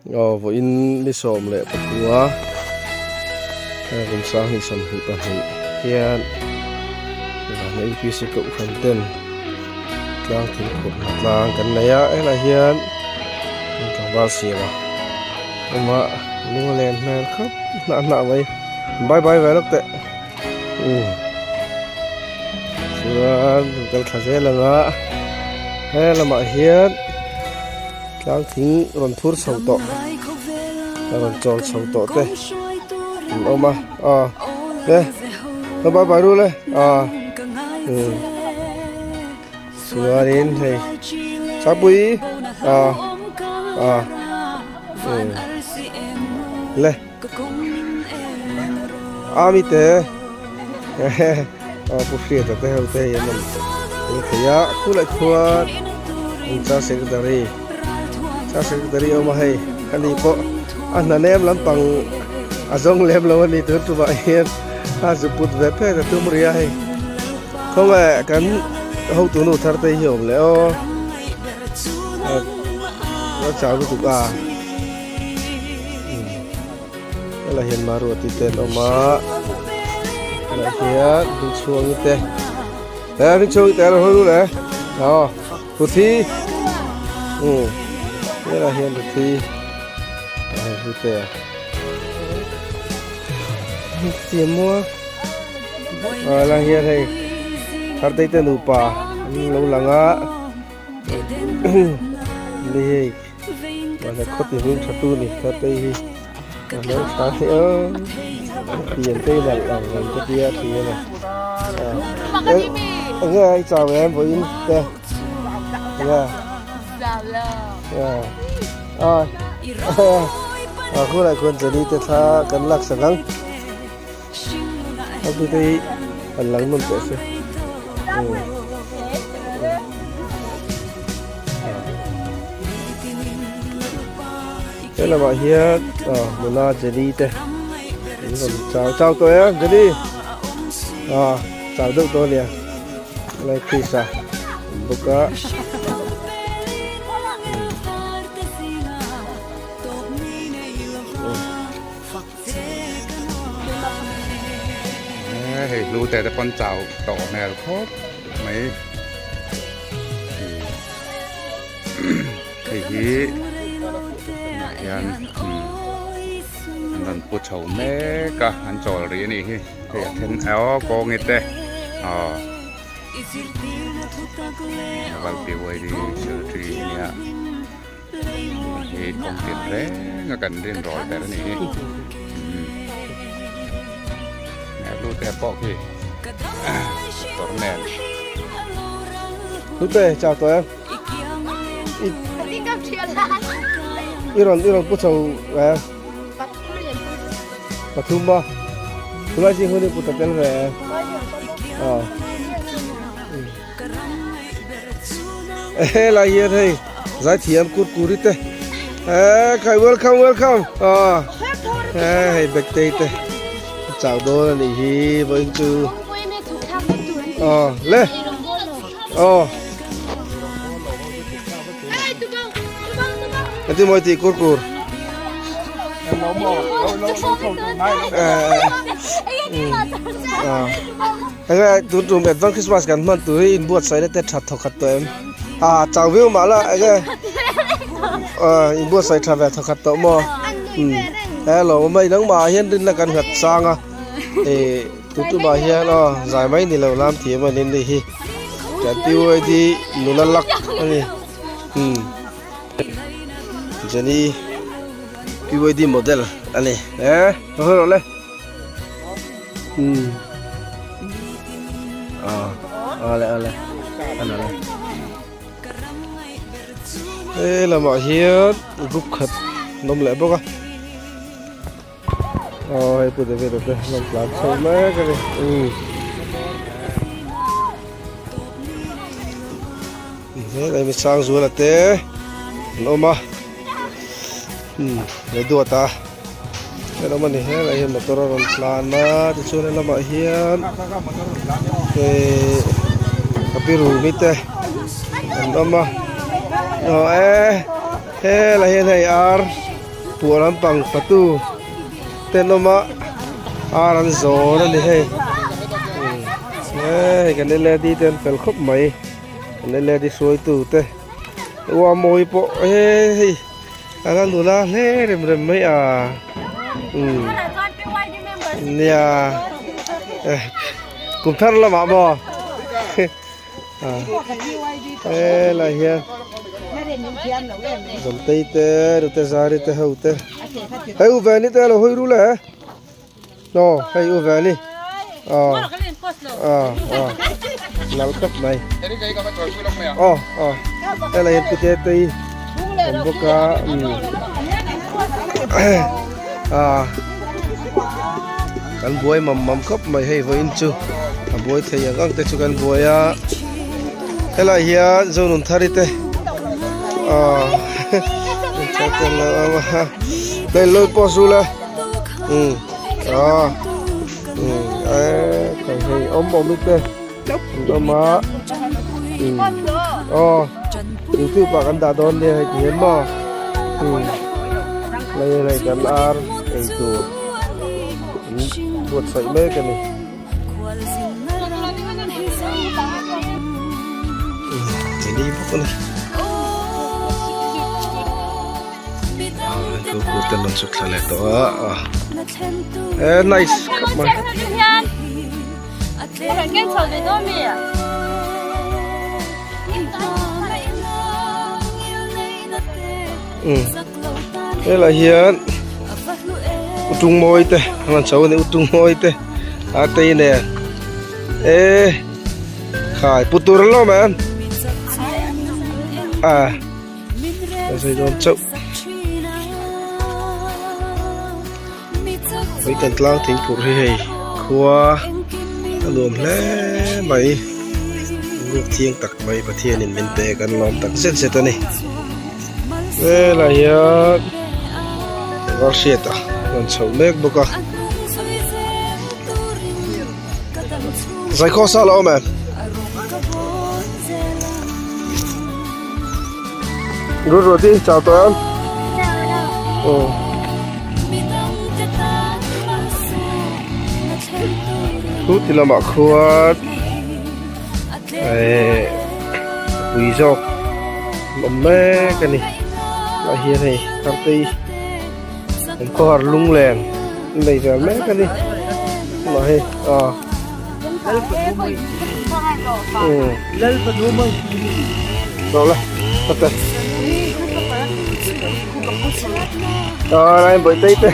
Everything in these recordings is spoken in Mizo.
Aw vawiin ni 13 kum 2022 hian vana UPC kohhran ten tlang thil phurh hna tlang kan nei a helai hian tlangval siam a awm a lung a len hmel khawp hnah hnah mai bye bye ve lawk teh umm chuan kal thla zel ang a he lamah hian. Tlang thing rawn thur chho tawh a rawn chawl chho tawh te an awm a aw le ka bye bye rul e aw umm chuanin hei chapui aw aw umm le ami te aw pu hriata te ho te hei an rawn tel thei a khulai khuan cha secretary cha secretary a awm a hei ani pawh a hna nem lampang a zawng lem lo a ni tun tumah hian a zu put ve phet a tum ria hei khawnge kan hotu nu thar te hi a awm leh aw a chau lutuk a. Helai hian Maruati te an awm a helai hian Hmingchhuangi te he Hmingchhuangi te a lo hawi lut e aw Ruthi umm helai hian Ruthi a hei Hlute a ti maw a helai hian hei Thartei te nupa an lo lang a ni hei. Mahse khaw ti hming tha tu ni kha tei hi a hmel tha hle a pian tei nalh ang reng te tia a ti a ni eng nge i chau em vawiin te nge a a khulai khuan Jenny te thla kan lak sak ang a bute hi an lang nawn teh se. He lamah hian ah nula Jenny te an rawn chau chau tawh e Jenny ah chau deuh tawh ania helai Chris a awm bawk a. Hei hlu te te pawn chau tawh hmel khawp mai hei hi tunah hian an rawn pu chho mek a an chawl rih a nih hi hei a then aw kawngi te aw Valpiwai secretary nia. Hei kawng tin reng a kan rin rawl ber a ni hi Hlute pawh khi motor nen Hlute chau tawh em I rawn i rawn pu chho em Pathum a Tunlai zing hun i pu ta tel ve em Aw Helai hian hei zaithiam kurkuri te eh khai welcome welcome ah eh hei bektei te chau dawn a nih hi vawiin chu ah le oh Ati mawi tih kurkur Enge tun tum advance Christmas kan hman tur hi inbuatsaih na te tha thawk khat tawh em ah chau viau mah la enge ah inbuatsaih tha ve thawk khat tawh maw umm hello mai nangmah ah hian rinna kan nghat chang a ih tun tumah hian aw zai mai ni lo lam thiam a ni ni hi kan PYD nula lak a ni umm Jenny PYD model a ni eh haw rawh le. Ale ale ale ale he lamah hian group khat an awm leh bawk a aw hei pu David a te an tlan chho mek a ni helai mi Sangzuala te an awm a le duat a. Helam a ni helai hian motor a rawn tlan a tichuan helamah hian ihh kapi rumi te an awm a aw e. Helai hian hei ar puah lampang fatu te an awm a ar an zawn a ni hei hei kan led te an fel khawp mai kan led hruaitu te ua mawi pawh he hei a la nula hle rem rem mai a umm nia kum thar lamah maw. Helai hian Zawmtei te Rute Zari te ho te hei u Veni te a lo hawi rul e aw hei u Veni aw aw aw nal khawp mai aw aw helai hian pute tei awm bawk a umm ah kan buai mam mam khawp mai hei vawiin chu a buai thei ang ang te chu kan buai a helai hian zonun thari te ah hei loi pawh zul a um ah um eh hei awm awm te an awm a um aw youtube ah kan dah dawn nia hei ti hian maw um hei hei kan ar ei tur an buatsaih mek a ni. Keini bawk a ni. Kukut te rawn chhuk thla leh tawh a eh nice khawp mai. Um helai hian utung mawi te an rawn chho a ni utung mawi te a tei nen eh khai pu tur an lo awm em a a zai dawn chauh Vawitan tlang thingphurh hi hei khua a nuam hle mai ruk thiang tak mai Pathianin min pe kan lawm tak zet zet a ni helai hian var hriat a rawn chho mek bawk a zaikhawh sa la awm em Good roti chào tụi em. Ừ. Thu ti lamah khuan eh pui zawk an awm mek a ni tah hian hei Kartei an khawhar lunglen an nei vel mek a ni tunah hei ah Rồi đây buổi tí đi.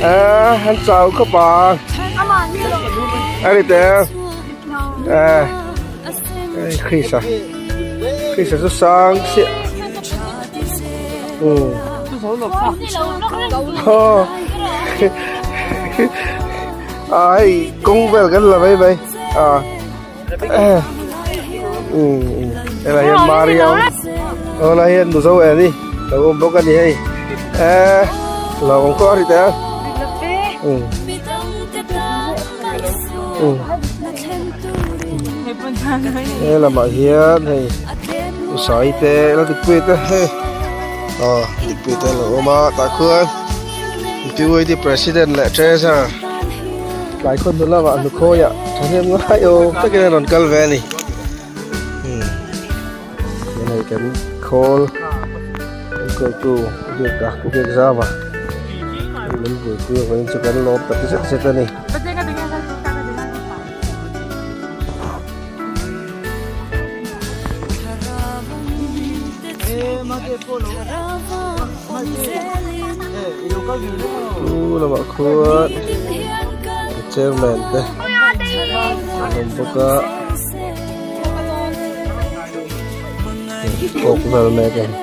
À, anh chào các bạn. À đi tè. À. Khi sao? Khi sao rất sáng xịn. Ừ. Oh. À hei kawng vel kan la mai mai a um helai hian Mariam aw helai hian Mizo eh ni lo awm bawk a ni hei eh lo awm kawh a ri teh a um um he lamah hian hei usai te la dikpui te hei aw dikpui te lo awm a tah khuan. PYD President leh Treasurer tlai khaw hnu lamah hnukhawiah thahnem ngai awm takin a rawn kal ve a ni. Hmm. Hei kan khawl kan kawltu biak a biak zam a. Min buaipui avangin chu kan lawm tak zet zet a ni. Chu lamah khuan chairman te an awm bawk a kawk vel mek a ni.